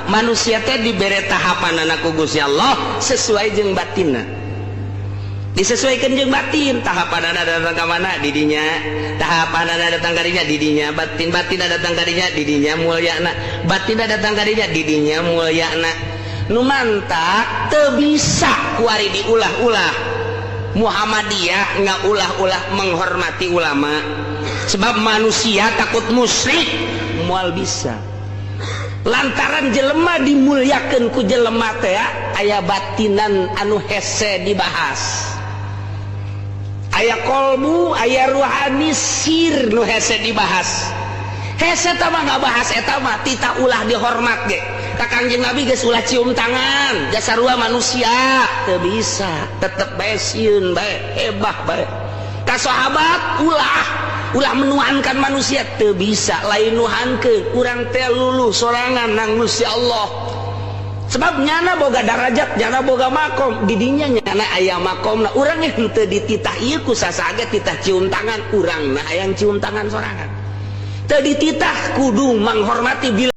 Manusia teh dibere tahapan ku Gusti Allah sesuai jeung batinna, disesuaikan jeung batin. Tahapan datang ke mana, didinya tahapan datang kadinya, didinya batin, batin datang kadinya, didinya mulyana, batin datang kadinya, didinya mulyana. Nu mantak teu bisa kuari diulah-ulah. Muhammadiyah nggak ulah-ulah menghormati ulama sebab manusia takut musyrik, moal bisa, lantaran jelema dimuliakan ku jelema teh aya batinan anu hese dibahas, aya kolbu, aya ruhani, sir nu hese dibahas. Hese tah mah ngabahas eta mah. Tita ulah dihormat ge ka Kangjeng Nabi geus ulah cium tangan, jasa rua manusia teu bisa, tetep bae sieun bae, hebah bae. Ka sahabat ulah, ulah menuhankan manusia, teu bisa. Lain nuhankeun, urang teh luluh sorangan nang Gusti Allah, sebab nyana boga darajat, nyana boga makom, didinya nyana aya makom. Nah, urang yang teu dititah ieu ku sasaha titah cium tangan, urang nah hayang cium tangan sorangan. Teu dititah kudu menghormati bila